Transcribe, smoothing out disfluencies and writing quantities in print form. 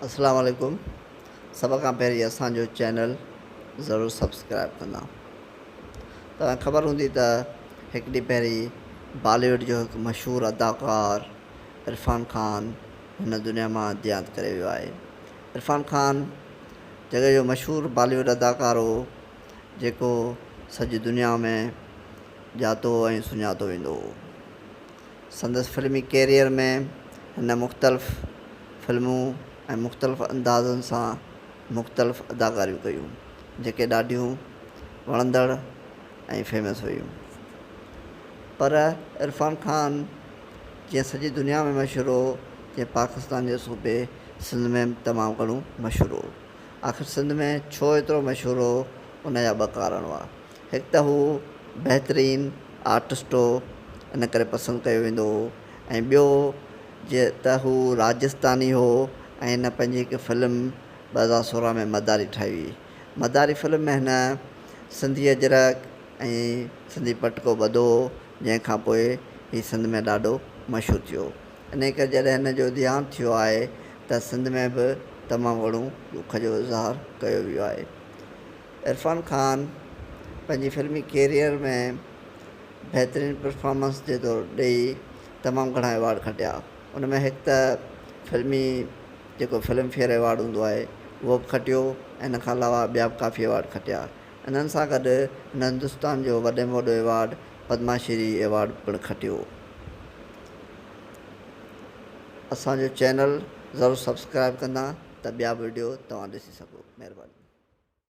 اسلام عليڪم سڀ کان پهرين اسان جو چينل ضرور سبسڪرائب ڪندا. توهان کي خبر هوندي ته هڪ ڏينهن پهرين بالي ووڊ جو هڪ مشهور اداڪار عرفان خان هن دنيا مان ديانت ڪري ويو آهي. عرفان خان جڳ جو مشهور بالي ووڊ اداڪار هو جيڪو سڄي دنيا ۾ ڄاتو ۽ سڃاتو ويندو هو. سندس فلمي ڪيريئر ۾ هن مختلف فلمون ۽ مختلف اندازن سان مختلف اداڪاريون ڪيون، جيڪي ڏاڍيون وڻندڙ ۽ فيمس هيون. پر عرفان خان جيئن سڄي دنيا ۾ مشهور هو، تيئن پاڪستان جي صوبي سنڌ ۾ به تمام گهڻو مشهور هو. آخر سنڌ ۾ ڇو ايترو مشهور هو، ان جا ٻه ڪارڻ هئا. هڪ ته هو بهترين آرٽسٽ هو ان ڪري پسند ڪيو ويندو هو ۽ ٻيو جي ته هو راجستاني هو ۽ هن پنهنجي هڪ فلم 2016 ۾ مداري ٺاهي هئي. مداري فلم ۾ هن سنڌي اجرڪ ۽ سنڌي پٽڪو ٻڌو هو جنهن کان پوء هي سنڌ ۾ ڏاڍو مشهور ٿيو. انهي ڪري جڏهن هن جو ديهانت ٿيو آهي ته سنڌ ۾ به تمام گهڻو ڏک جو اظهار ڪيو ويو آهي. عرفان خان پنهنجي فلمي ڪيريئر ۾ بهترين پرفارمنس جي طور ڏئي تمام گهڻا ايوارڊ کٽيا. ان ۾ هڪ ته فلمي جيڪو فلم فيئر ايوارڊ هوندو آهي اهو به کٽيو ۽ ان کان علاوه ٻيا به ڪافي ايوارڊ کٽيا. انهن سان گڏ هن هندستان جو وڏي ۾ وڏو ايوارڊ پدما شري ايوارڊ پڻ کٽيو. اسان جو چينل ضرور سبسڪرائب ڪندا ته ٻيا وڊيو توهان ڏسي سگهو. مهرباني.